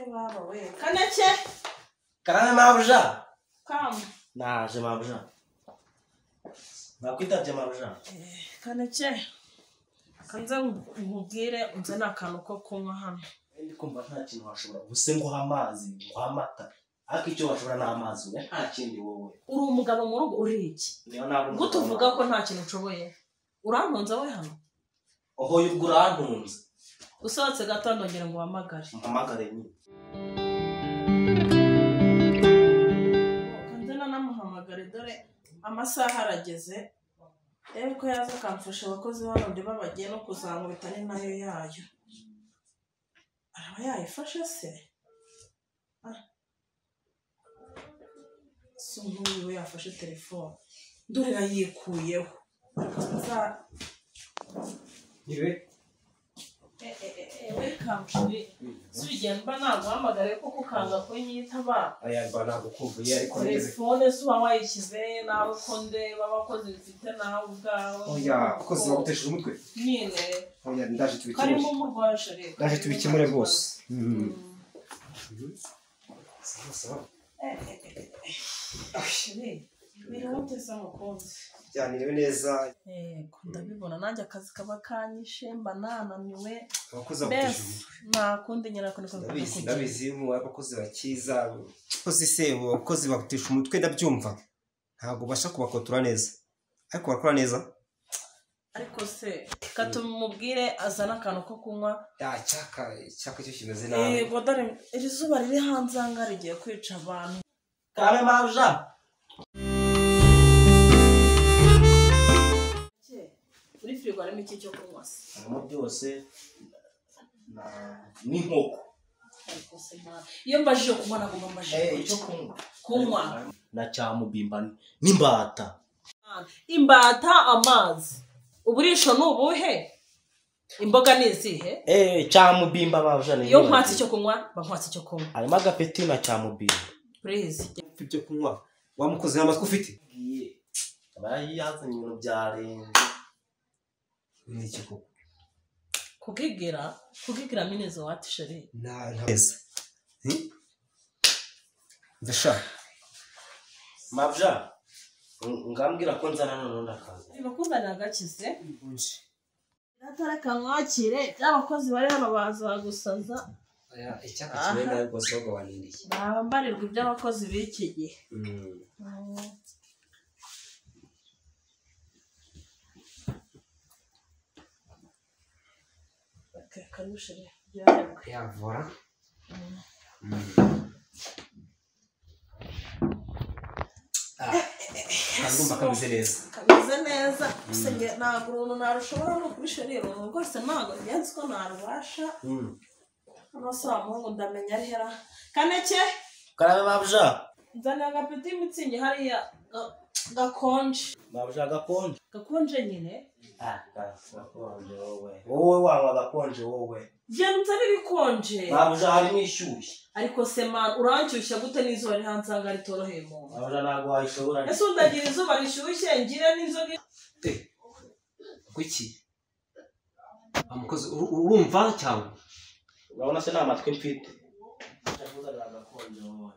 Baba we Kaneke Karame mabuja. Come. Naje mabuja. Nakwitabye mabuja. Kaneke kanze nkubwire unzane akantu ko kunywa hano. Ndi kumva nta kintu washobora ubuse nguha amazi nguha amata ariko icyo washobora ni amazi we nta kindi wowe. Uri umugabo mu rugo uri iki? Ngo tuvuga ko nta kintu ushoboye. Urantunze we hano? Oho yubwo urantunze. Usohotse gato ndongera ngo uhamagare. Mpamagare nyine. Kanze nanamuhamagare dore amasaha arageze. Rero ko yaza akamfasha abakozi hano ndi babagiye no kuzankubita ni nayo yayo. Araba yayifashe se? Si nk'uyu we yafashe telefone. Dore yayikuyeho. Niwe? Welcome shiri. Subigenda mba naguhamagare kuko ukanga kunyitaba. Aya mba nagukumbuye ariko nigeze. Telefone si uba wayishyize nawe uko ndeba abakozi bifite nawe ubwawe. Oya, abakozi bagutesheje umutwe. Nyine. Oya, ndaje tubikemure. Karimo umurwaje rero. Ndaje tubikemure rwose. Sawa sawa. Shiri, bihute se mukunzi. Byaniriwe neza. Yego, ndabibona nanjye akazi kaba kanyishe mba nananiwe. Abakozi bagutesheje umutwe. Nta kundi nyina ko niko ndabizi. Ndabizi mu abakozi bakiza. Abakozi se abakozi bagutesha umutwe ndabyumva. Ntabwo ubasha kubakotura neza. Ariko barakora neza. Ariko se katumubwire azana akantu ko kunywa. Ya cyaka cyo kimeze nabi. Yego dore iri zuba riri hanze anga rigiye kwica abantu. Karame mabuja. Muri firigo harimo iki cyo kunywa se? Harimo byose n'inkoko. Ariko se iyo mbajije kunywa nagomba mbajije icyo kunywa. Kunywa na cyamubimba n'imbata. Imbata amazi. Uburisho ni ubuhe? Imboga ni izihe? Cyamubimba mabuja ni. Iyo nkwatsi icyo kunywa, ba nkwatsi icyo kunywa. Harimo agapeti na cyamubimba. Please. Ibyo kunywa. Wamukoze amatwi ufite? Aba yazanye ibintu byarenze. Niki koko? Kugigira minezi wati sheri. Na neza. Ndashaka. Mabuja. Ngambwira ko nzana none ndakaza. Bakuzanira agakize. Natareka mwakire abakozi bari hano baza gusaza. Aya icyaka kimwe nawe rwose wagabaniriye. Bambarirwa iby'abakozi b'iki gihe. Yavura. Ndumva kameze neza. Kameze neza. Gusa nge ntabwo uruntu narushobora no kuri sheri uruntu rwose ntabwo ngenzi ko narubasha. Amasaha muhungu ndamenya ari hera. Kaneke. Karame mabuja. Nzanira agapeti y'mitsingi hariya gakonje. Mabuja gakonje. Gakonje nyine. Gakonje wowe. Wowe wanywa gakonje wowe. Genda unzanire ibikonje. Mabuja harimo ishyushye. Ariko se man uranshyushya gute n'izuba riri hanze aha ritoroheye umuntu? Mabuja ntabwo wayishobora. Ese undagira izuba rishyushye ngire n'inzoga. Kuki? Amukozi urumva cyangwa? Urabona se nta matwi mfite. Ndakuzanira gakonje wowe.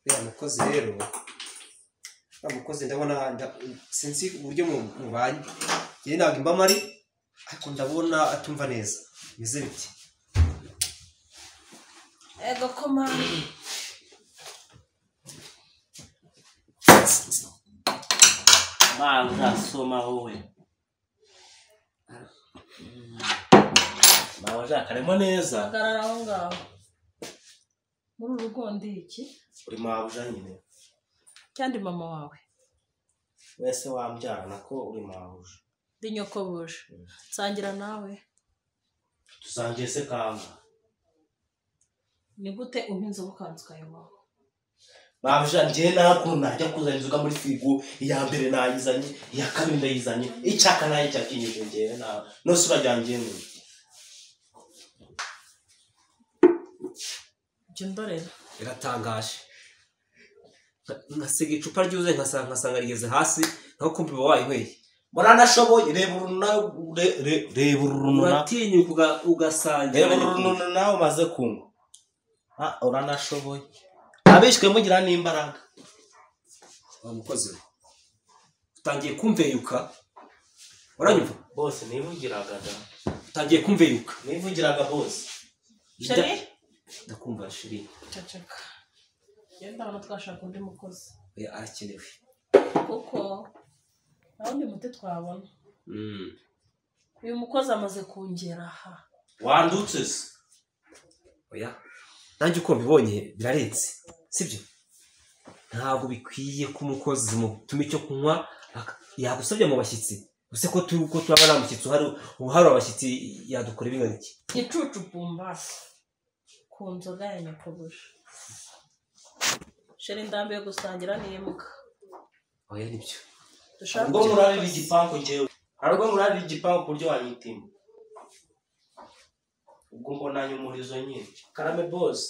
Uriya mukozi rero, uriya mukozi ndabona sinzi uburyo mubanye. Njye ntabwo imba mari ariko ndabona atumva neza. Bimeze biti? Ego koma. Mabuja soma wowe. Mabuja karimo neza. Hagarara aho ngaho. Muri uru rugo ndi iki? Uri mabuja nyine. Cyandi mama wawe. Wese wambyara nako uri mabuja. Ndi nyokobuja. Nsangira nawe. Tusangiye se kanga. Ni gute umpa inzoga ukanza ukayinywa? Mabuja njye nta najya kuzana inzoga muri firigo, iya mbere nayizanye, iya kabiri ndayizanye, icyaka nayo cyakinyije njyewe nawe. Nose urajya njyewe. Jya undorera. Biratangaje. Nkasiga icupa ryuzuye nkasanga rigeze hasi, naho kumva uba wayinyweye. Muranashoboye reba reba urununa. Uratinyuka ugasangira. Reba urununa nawe umaze kunywa. Ah, uranashoboye. Abishwe mugira n'imbaraga. Wa mukozi we. Utangiye kumveyuka. Uranyumva? Bose nivugiraga da. Utangiye kumveyuka. Nivugiraga bose. Chéri? Ndakumva chéri. Ceceka. Genda hano twashaka undi mukozi. Oya arakenewe. Kuko nta wundi muti twabona. Uyu mukozi amaze kungera aha. Wandutse se? Oya. Nanjye uko mbibonye birarenze. Sibyo? Ntabwo bikwiye ko umukozi mutuma icyo kunywa yagusabye mu bashyitsi. Use ko ko turaba nta mushyitsi uhari abashyitsi yadukora bingana iki? Gicucu pumbasi ku nzoga ya nyakobusha. Chéri ndambiye gusangira n'imbwa. Oya nibyo. Ubwo murarira igipangu njyewe. Hari ubwo murarira igipangu ku buryo wanyitima. Ubwo mbonanye umurizo nyine. Karame boss.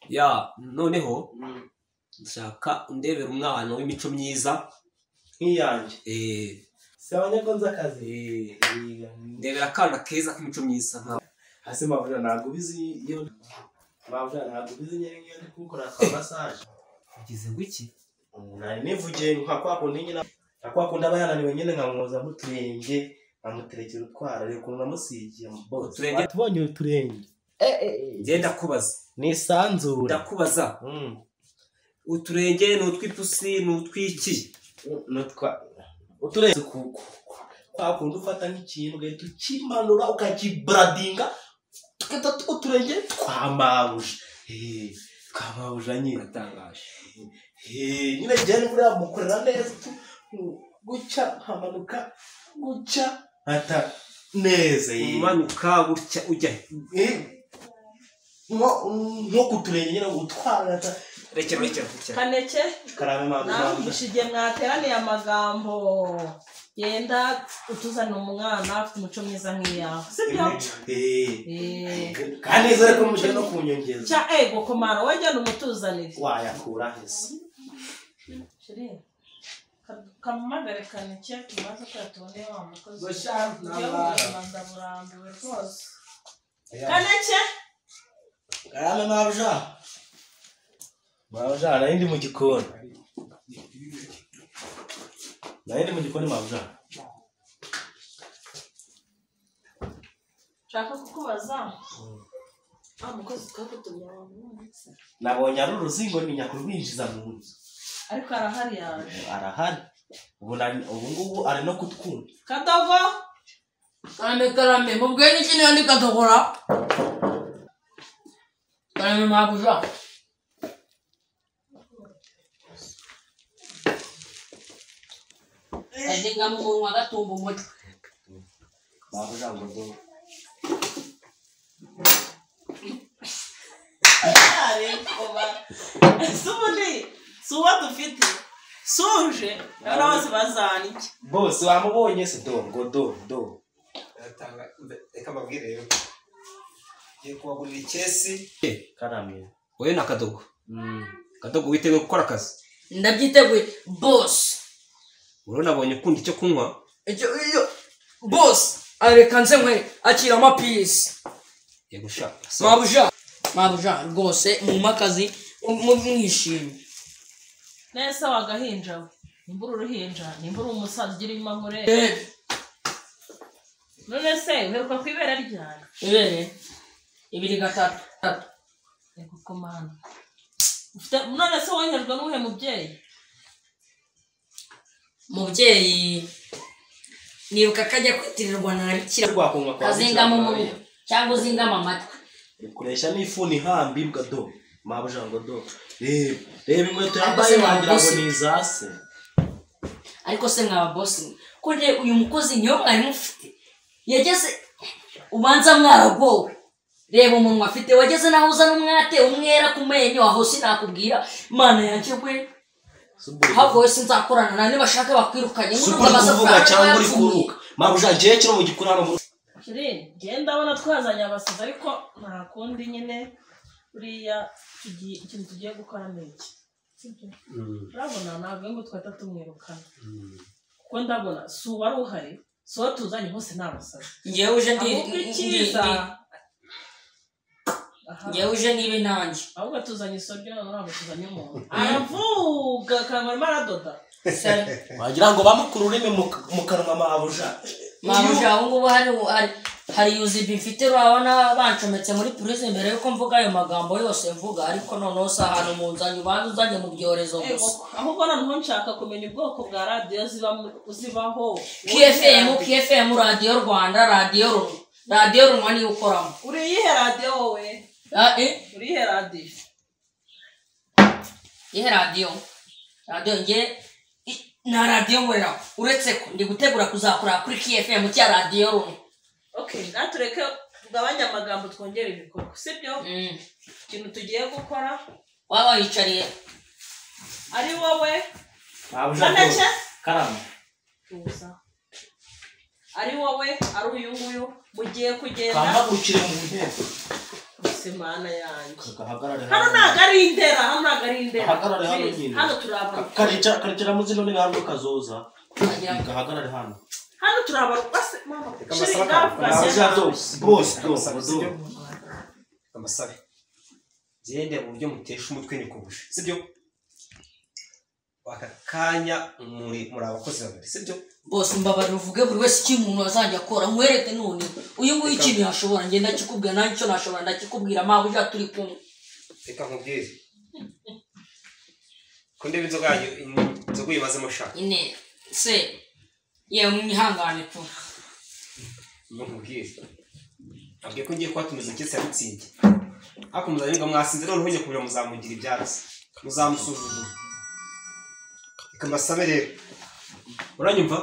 Ya noneho ndashaka undebera umwana w'imico myiza nk'iyanjye. Si abanyakonza akazi. Ndebera akana keza k'imico myiza nka. Hasi mavuja ntabwo ubizi iyo mavuja ntabwo ubizi nyine iyo ndi gukora ka massage. Ugize ngo iki? Nari nivugiye nka kwa kundi nyine nka kwa kundi aba yananiwe nyine nkamwoza muturenge nkamuterekera utwara reka ukuntu namusigiye boss. Uturenge tubonye uturenge. Njye ndakubaza. Nisanzure. Ndakubaza. Uturenge ni utw'ipusi ni utw'iki? Nutwa uturenge kwa kundi ufata nk'ikintu ugahita ukimanura ukakibradinga tugahita uturenge twamabuja. Twamabuja nyine. Uratangaje. Nyine njyewe buriya mukorera neza gutya nkamanuka gutya ata neza. Umanuka gutya ujya nko kuturenge nyine utwara. Rekera rekera. Kaneke Karame mama. Namwishe igihe mwateraniye amagambo. Genda utuzanira umwana afite umuco mwiza nk'iyawe. Sibyo? Kandi nizere ko muje no kunyongeza. Cya ego komara wajyana umutuzanire. Wayakura hese. Chéri. Kamamagare Kaneke tumaze ko yatuboneye wa mukozi. Ndaburambiwe rwose. Kaneke. Karame mabuja. Mabuja nari ndi mu gikoni. Nari ndi mu gikoni mabuja. Nshaka kukubaza. Ah mukozi twakutumye wamubonye. Nabonye ari uruzingo ntinya kurwinjiza mu nzu. Ariko arahari yaje. Arahari. Ubu ngubu ari no kutwumva. Kadogo. Karame karame mubwiye n'iki niyo ndi kadogora. Karame mabuja. Kazinga mu munwa gatumba umutwe. Mabuja ngo do. Ariko ba. Subundi suwa dufite. Suje n'abazi bazanike. Bose wamubonye se do ngo do do. Atanga reka mbabwire rero. Ngiye kubagurira ikesi. Karame. Oye na Kadogo. Kadogo witeguye gukora akazi? Ndabyiteguye boss. Urabona abonye ukunda icyo kunywa? Icyo iyo boss areka nze nkwe akira amapisi. Yego sha. Mabuja. Mabuja rwose mu makazi mwishimye. Nese wagahinja we. Nimbura uruhinja, nimbura umusaza ugira inyuma nkore. None se uheruka kwibera ryari? Ibere 2 3. Yego komana. Ufite none se wonyejwe n'uhe mubyeyi? Mubyeyi nibuka kajya kwitirirwa na Bikira kazinga mu munwa cyangwa uzingama amatwi. Ukoresha n'ifuni ihambi imbwa do. Mabuja ngo do. Reba inkweto yambaye wagira ngo ni izase. Ariko se mwaba boss ko uyu mukozi niyo mwari mufite yageze ubanza mwaragowe. Reba umunwa afite wageze naho uzana umwate umwera ku menyo aho sinakubwira Imana yanjye we. Ahubwo wese nzakorana na nibashaka bakwirukanye ngo cyangwa uri kuruka. Mabuja ngiye kino mu gikuri hano. Chéri, genda abona twazanye abasaza ariko nta kundi nyine uriya ikintu tugiye gukora ni iki. Sibyo? Urabona ntabwo ngo twahita tumwirukana. Ko ndabona si uwari uhari, si uwo tuzanye bose ni abasazi. Ngewe uje ndi Ahubwo icyiza ngewe uje niba inange. Ahubwo tuzanye isoryo none ntabwo tuzanye umuntu. Aravuga akaba arimo aradoda. Wagira ngo bamukure ururimi mu kanwa mabuja. Mabuja ubu ngubu hari yuzibi mfite urabona bancometse muri prison mbere yuko mvuga ayo magambo yose mvuga, ariko noneho si ahantu mu nzanyo ubanza uzanye mu byorezo gusa. Ahubwo noneho nshaka kumenya ubwoko bwa radiyo zibaho. KFM, Radiyo Rwanda, Radiyo Runwa niyo ukoramo. Uri iyihe radiyo wowe? Uri iyihe radiyo? Iyihe radiyo? Radiyo nge na radiyo nkorera uretse ko ndi gutegura kuzakora kuri KFM cya Radiyo Runwa. Okay, natureke tugabanye amagambo twongere ibikorwa, sibyo? Ikintu tugiye gukora waba wicariye ari wowe Mabuja karama tuza ari wowe ari uyu nguyu mugiye kugenda kampagurukire mu ntebe semana yanjye. Hano ntago ari indera, hano ntago ari indera. Hagarare hano nyine. Hano turaba. Karicara mu zino ntebe hano kazoza. Gahagarare hano. Hano turaba base mama. Boss do. Amasabe. Gende mu buryo mutesha umutwe ni kubusha. Sibyo? Aka kanya muri abakozi babiri, sibyo? Boss mbabarira uvuge buri wese icyo umuntu azajya akora nkwereke none uyu nguyu ikintu yashobora ngenda kikubwira nanjye icyo nashobora ndakikubwira mabuja turi kumwe. Reka nkubwire. Ko ndeba inzoga yanyu inzoga uyimazemo sha. Ine se yewe mwihangane tu. Nkubwire. Abwiye ko ngiye kubatumiza inkesi ya Mitsingi. Ariko muzanyirwa mwasinze noneho njye kubira muzamugira ibyatsi. Muzamusuzugura. Reka mbasabe rero. Uranyumva?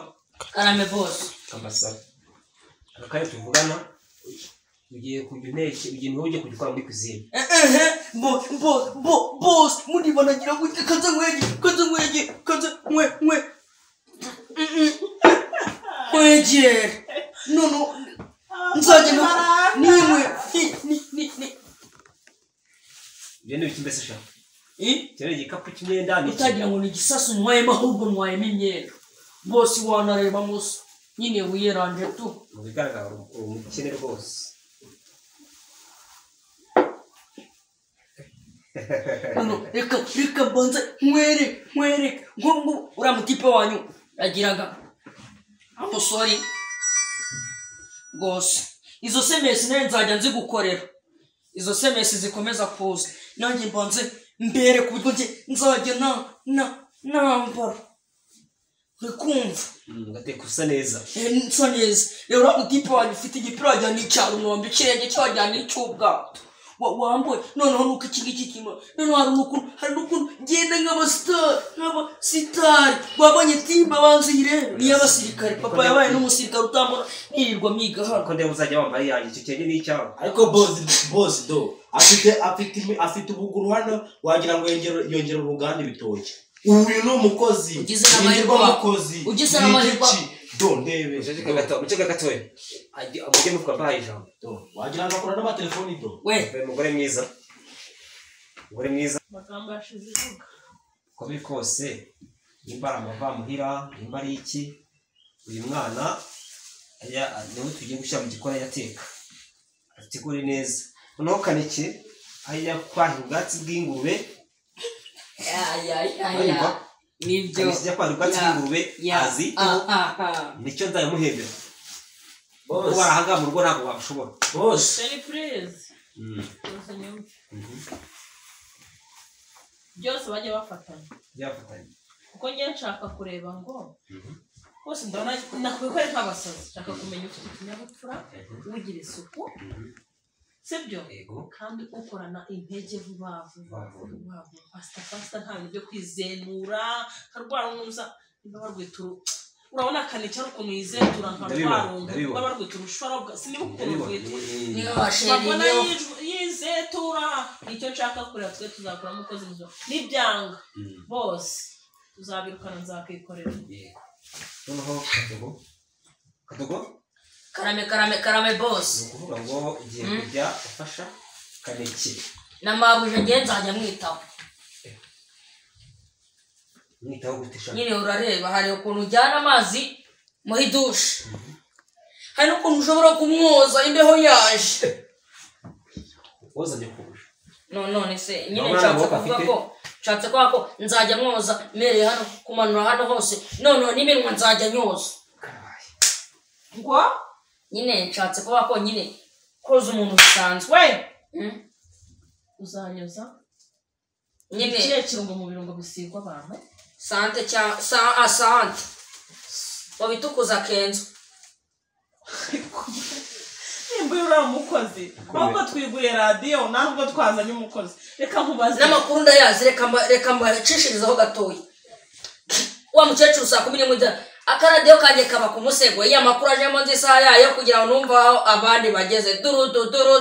Karame boss. Reka mbasabe. Aka kanya tuvugana ugiye kujya unteke, ugiye ntujye kujya ukora muri cuisine. Boss muribona ngira ngo kanze nkwege kanze nkwe nkwegere. None nzajya nimwe ni Ibyo ni ibiki mbese sha? Cyane igikapu cy'imyenda ni utagira ngo ni igisasu ntwayemo ahubwo ntwayemo imyenda. Boss wanareba musa nyine wiyeranje tu. Mu bigaragara uri umukene rwose. None reka mbanze nkwere nk'ubu uriya mutipe wanyu yagiraga amusori rwose. Izo semesi nayo nzajya nzigukorera. Izo semesi zikomeza kuza nanjye mbanze mbere ku buryo nzajya nambara. Uri kumva? Ngateka usa neza. Nsa neza. Rero uriya mutipe wanyu ufite igipira wajyana n'icyaro umwambi ikirenge cye wajyana n'icy'ubwato. Wambaye noneho nuko iki ngiki kimwe noneho hari n'ukuntu ngenda nk'abasitari wabonye timba banza uyirebe ni iy'abasirikare. Papa yabaye n'umusirikare utambona nirirwa miga hano. Ko ndeba uzajya wambaye iyanjye icyo kirenge ni icyawe. Ariko boss do afite ubuguru hano wagira ngo yongera uruganda ibitoki. Uyu ni umukozi. Ugize n'amahirwe. Do ndebe. Uceceka gatoya. Mujye muvuga mbahaye ijambo. Do wagira ngo akora n'amatelefoni do. We mugore mwiza. Mugore mwiza. Amagambo yashize ivuga. Uko biri kose nimba ari amavamuhira nimba ari iki uyu mwana niwe tugiye gushyira mu gikoni yateka. Ategure neza. Noneho Kaneke ajya kwahira ubwatsi bw'ingurube. Ya. Nibyo. Kaneke ajya kwahira ubwatsi bw'ingurube azi nicyo nzayamuhembera. Boss. Kuba ahangaha mu rugo ntabwo wabishobora. Boss. Sheri please. Byose bajya bafatanya. Byafatanya. Kuko njye nshaka kureba ngo bose ndabona nakubikore nk'abasazi. Nshaka kumenya ufite ikinyabupfura, ugira isuku. Sibyo? Kandi ukorana intege vuba vuba vuba fasta nta bintu byo kwizenura karwara umuza niba barwita urabona Kaneke ari ukuntu yizentura nka rwarungu niba barwita urushoro siniba ukuntu rwitwa babona yizetura. Nicyo nshaka kureba twe tuzakora umukozi muzima nibyanga bose tuzabirukana nzakikorera. Yego. Noneho Kadogo Karame boss. Ni ukuvuga ngo ugiye kujya ufasha Kaneke na mabuja ngiye nzajya mwitaho. Mwitaho gute sha? Nyine urareba hari ukuntu ujyana amazi muri dushe. Hari n'ukuntu ushobora kumwoza imbeho yaje. Woza nyakubuje. None se nyine nshatse kuvuga ko nshatse ko nzajya mwoza mereye hano kumanura hano hose none n'iminwa nzajya nyoza. Ngo nyine nshatse kuvuga ko nyine koza umuntu usanzwe. We uzanyoza nyine ikihe kirungo mu birungo bisigwa abantu? Sante cya asante wabitukuza kenzo. Nimba uri umukozi ahubwo twiguriye radiyo ntabwo twazanye umukozi. Reka nkubaze n'amakuru ndayazi, reka mbacishirizaho gatoya. Wa mukecuru saa 11 akaradiyo kanjye kaba ku musego, iyo amakuru ajemo nzi isaha yayo kugira ngo numve aho abandi bageze. Duru duru duru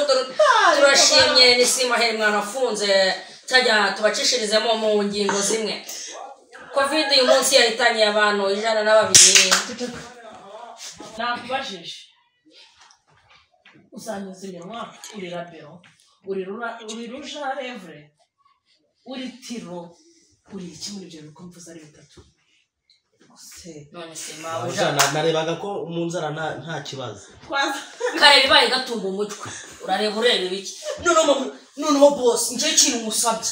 duru. Turashimye ni Sima Heri mwanafunze cyajya tubachishirizemo mu ngingo zimwe. Covid uyu munsi yahitanye abantu 102. Nakubajije uzanyuza iminwa uri rabero, uri ruja revre, uri tiro, uri iki muri ibyo bikomvuza ari bitatu. None se mabuja narebaga ko mu nzara nta kibazo. Kare bibaye gatumba umutwe urareba ureba ibiki. Noneho boss nje ikintu musabye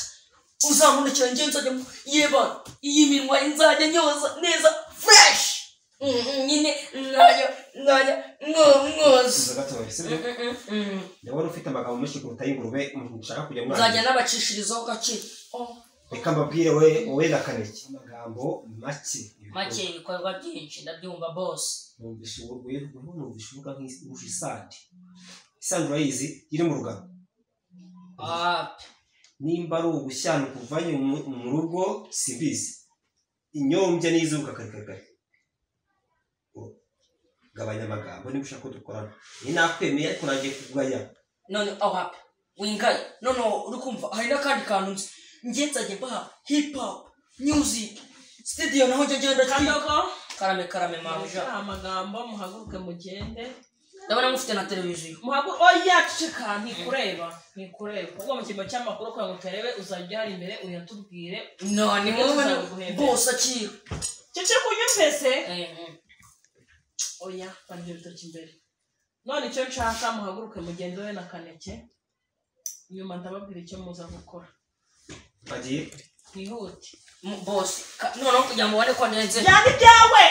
uzamundikira nje nzajya yeba iyi minwa nzajya nyoza neza fresh. Nyine nzajya mwoza gatoya sibyo? Ndabona ufite amagambo menshi kuruta y'ingurube nshaka kujya mwana. Nzajya nabacishirizaho gake. Reka mbabwire wowe na Kaneke amagambo make ibikorwa byinshi ndabyumva boss. Numvise uvuga nk'isandi. Isandi urayizi iri mu rugano. Nimba ari ugushyana kuvanye mu rugo simbizi. Inyombya n'izuka kare kare. Gabanya amagambo niba ushaka ko dukorana. Ni nakwemeye ariko nagiye kugaya. None aho hapi wingaye. None uri kumva hari n'akandi kantu nzi. Nge nzajya mbaha hip hop music studio naho njya ngenda Kandoko karame mabuja. Amagambo muhaguruke mugende. Ndabona mufite na televiziyo. Oya ceceka ntikureba. Ubwo mu cyimbo cy'amakuru kugira ngo utarebe uzajya hari imbere uyatubwire. None wowe bose akira. Ceceka unyumvese. Oya banje bitoki imbere. None icyo nshaka muhaguruke mugende we na Kaneke. Nyuma ndababwira icyo muza gukora. Bagiye mwihute boss noneho kugira ngo ubone ko ndenze byari ibyawe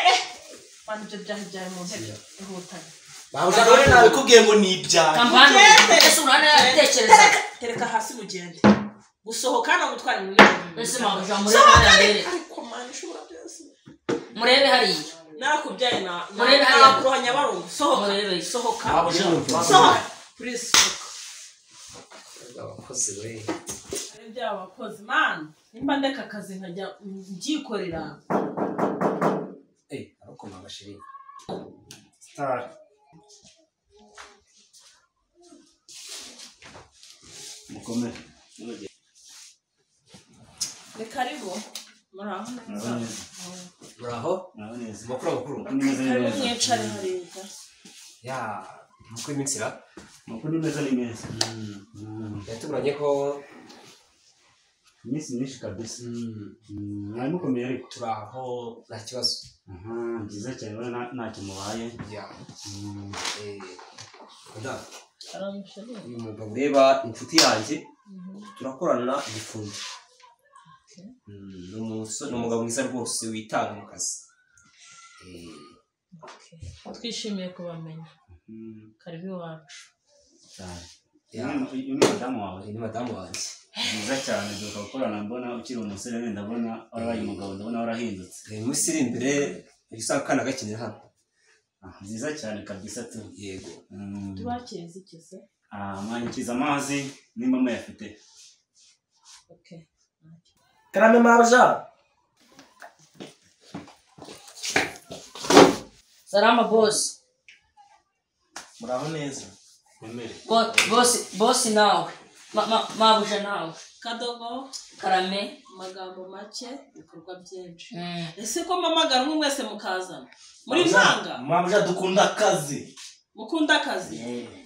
bana ibyo byahe byawe mu ntebe ihutanye. Babuja none nabikubwiye ngo ni ibyawe. Ese urana yatekereza. Tereka hasi mugende. Gusohoka no gutwara ibintu. Ese mabuja murebe hariya. Ariko man ushobora byose. Murebe hariya. Nakubyaye na murebe hariya. Nakurohanya barungu. Sohoka. Sohoka. Sohoka. Please sohoka. Abakozi we. Abakozi man nimba ndeka akazi nkajya mbyikorera. Ariko mama shiri star mukomere. Ni karibu muraho neza. Muraho neza. Makuru. Karibu mwicare hariya. Ya mukuru iminsi ra makuru meza ni meza. Yatuguranye ko iminsi myinshi kabisa. Mwari mukomeye ariko turaho nta kibazo. Byiza cyane ubona ntacyo mubaye. Uyu mugabo ureba inshuti yanjye turakorana igifundi. Ni umugabo mwiza rwose witanga mu kazi. Twishimiye kubamenya. Karibu iwacu. Uyu ni madamu wawe? Ni madamu wanjye. Byiza cyane duka gukorana mbona ukiri umusore none ndabona warabaye umugabo ndabona warahindutse. Umunsi iri imbere usanga akana gakinira hano. Byiza cyane kabisa tu. Yego. Tubakiriza iki se? Mwanyikiza amazi nimba muyafite. Okay. Karame mabuja. Salama boss. Muraho neza. Boss nawe. Mabuja nawe. Kadogo karame amagambo make ibikorwa byinshi. Ese ko mpamagara umwe mwese mukazana muri mpanga? Mabuja dukunda akazi. Mukunda akazi?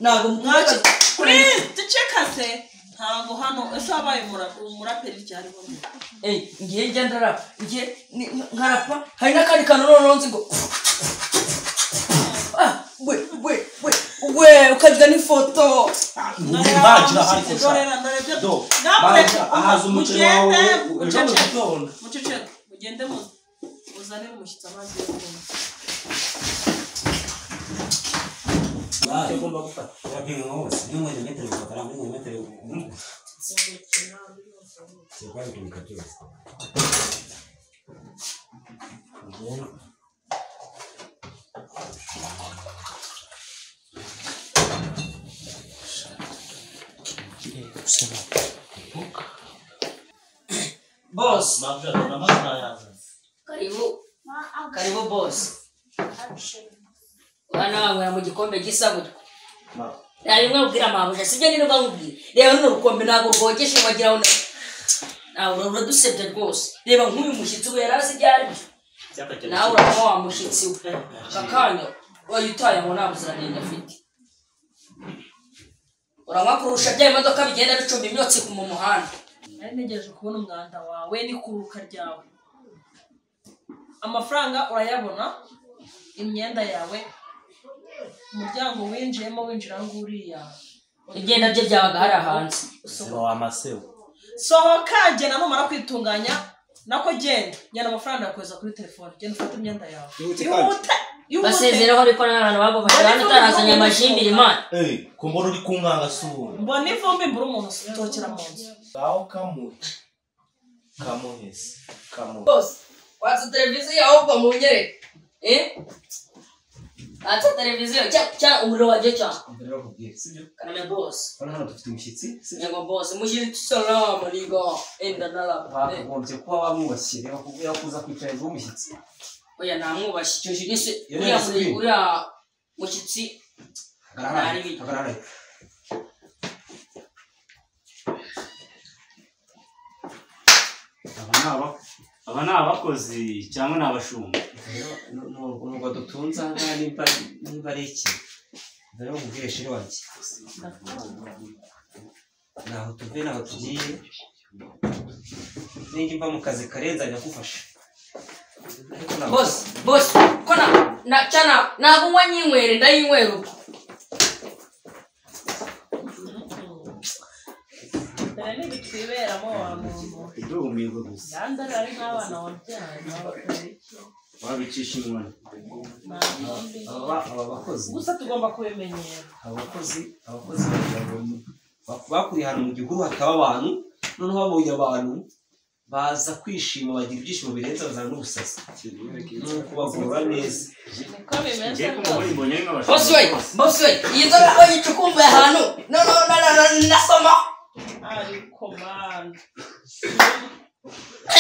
Ntabwo mwaki. Please ducekase. Ntago hano ese wabaye umuraperi ryari bundi? Ngiye njya ndarapa, ngiye nkarapa, hari n'akandi kantu noneho nzi ngo we we we we ukagira n'ifoto. Ahaza umuceri wawe ejo mu gitondo. Muceceke, mugende muzanire umushyitsi amazi yo kunywa. Ugomba gufata urapima hose ni mwene metero gufata muri mwene metero bika byose. Boss, karibu karibu boss. Wana wanywera mu gikombe gisa gutyo. Nari mwabwira mabuja sibyo nino bamubwira. Reba runo rukombe ntabwo rwogeshe wagira ngo nawe uradusebye rwose. Reba nk'uyu mushyitsi we yari azi ibyo ari byo. Nawe uraba wa mushyitsi we. Akanya wayitaye ngo nta buziranenge afite. Uranywa kurusha bya imodoka bigenda bicumba imyotsi mu muhanda. Nari ntegereje kubona umwanda wawe n'ikuruka ryawe. Amafaranga urayabona, imyenda yawe, umuryango winjiyemo winjira nguriya. Igenda bye byabaga hari hanze. Sohoka genda numara kwitunganya nako genda. Njyana amafaranga yakoza kuri telefone. Genda ufate imyenda yawe. Ihute. Basezereho ariko n'abantu bagufashe hano utarazanye amajimbiri Imana. Kumbona uri kunkanga si ubu. Mbona ivumbi mbura umuntu utokera mu nzu. Ngaho kamuhe. Kamuhese. Kamuhe. Boss, watsa televiziyo ahubwo munyereke. Watsa televiziyo cya umuriro wagiye cyane. Umuriro wakubwiye sibyo? Kaname boss. Hano hano dufite umushyitsi sibyo? Yego boss, mushyitsi salamu ligo enda nala. Wakagombye kuba wamwubashye reba kubera kuza kwicara hejuru y'umushyitsi. Oya namwubashye. Uriya mushyitsi hagarara. Aba ni abakozi cyangwa ni abashumba? Nubwo dutunze aha ngaha nimba ari iki rero nkubwire sheri wanjye ntaho tuvuye ntaho tugiye ninjye mva mu kazi karenze ajya kugufasha. Boss, boss, ko na cyana ntabwo unywa nyinywere ndayinywera ubwo. Dore n'ibitwiberamo wa muntu. Ndumirwa gusa. Yandara ari nk'abana wabyaye bakora iki? Wabicisha inkoni. Aba bakozi gusa tugomba kubimenyera. Abakozi bakuriye ahantu mu gihuru hakaba abantu, noneho babonye abantu baza kwishima bagira ibyishimo birenze bazana n'ubusazi. Ni ukubagorora neza. Niko bimeze rwose. Boss we, boss we, iyi nzoga ko yicukumbuye ahantu noneho nasoma. Ariko man.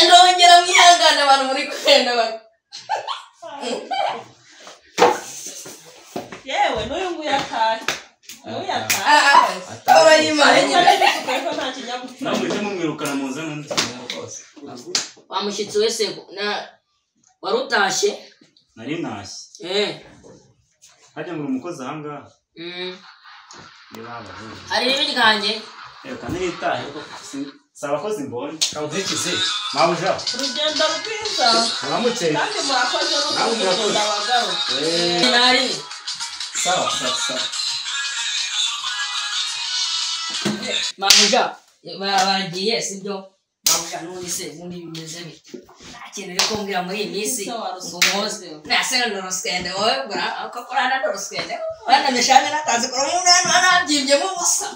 Ndongera mwihangane abantu muri kugenda bari. Yewe n'uyu nguyu atahe. N'uyu atahe. Urayimara nyine. Ariko nta kinyabupfura. Nawe mujye mumwirukana muzane undi. Wa mushyitsi wese na wari utashye? Nari ntashye. Hajya ngo umukozi aha ngaha. Hari ibibi ryanjye. Reka niritahe si abakozi mbonye. Kamuherekeze. Mabuja. Urugendo rwiza. Muramutse. Kandi murakoze n'urugendo abagaruka. Nari. Sawa sawa sawa. Mabuja bagiye sibyo? Mabuja n'ubundi se ubundi bimeze bite? Nta kintu uri kumbwira muri iyi minsi ngo muze. Nase n'urusende wowe koko urana n'urusende. Uranamishame natazi kora umuntu anabyibyemo ubusa.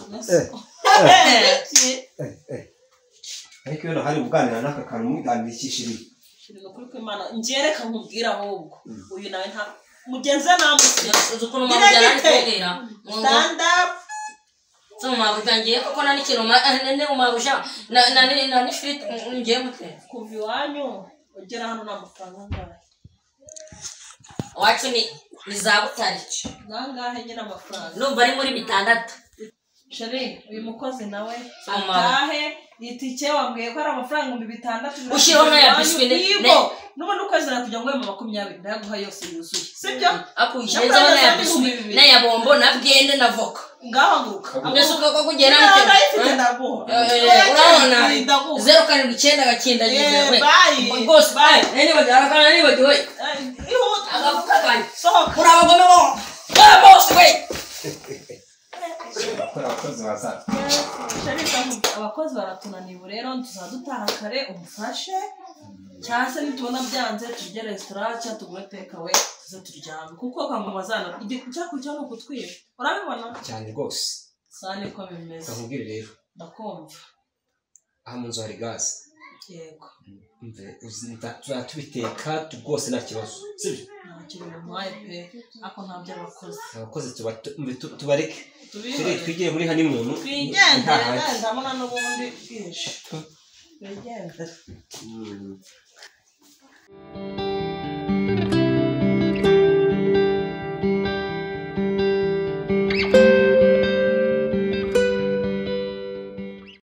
Ariko iyo hari kuganira n'aka kantu muganira ikishiri. Ni ukuri kw'Imana ngereka nkubwira ahubwo uyu nawe nta mugenzi namutse. Uzi ukuntu mabuja ari kumbwira stand up. So mabuja ngiye koko nta n'ikintu mabuja na n'ifiriti ngiye mute. Kuva iwanyu ugera hano nta mafaranga angahe? Iwacu ni za Butare. Nangahe nyine amafaranga? Numva ari muri 6. Sheri uyu mukozi nawe atahe itike wambwiye ko ari amafaranga 6000 ushireho n'aya biswi n'ubundi ukwezi natujya ngo mu 20 ndayaguha yose yuzuye sibyo? Akuyirenzaho n'aya biswi n'aya bombo na bwende na voka. Ngahaguruka. Mbese uko kugera Niba ndayifite ndaguha. Urabona Ndaguha. 079 gakindagize Eh, bye. rwose Bye. nibagiwe arakana nibagiwe Eh, Ihute. agafuka kanjye Sohoka. uri abagome bo bose we. Abakozi bazaza. Abakozi baratunaniye ubu rero tuzaba dutaha kare umufashe cyangwa se nitubona byanze turye resitora cyangwa tugure takeaway tuze turyame kuko kango bazana icyakurikiyeho ni ukutwiba urabibona Cyane rwose. saa niko bimeze. Kakubwire rero. Ndakumva. Aha mu nzu hari gaze. Yego. Umve, tuzajya tubiteka rwose nta kibazo. Sibyo? Ntacyo bintwaye pe ariko nta by'abakozi. Abakozi tubareke. Tubihorere. Twigire muri honeymoon. Twigendere ndabona n'ubundi bwije twigendere.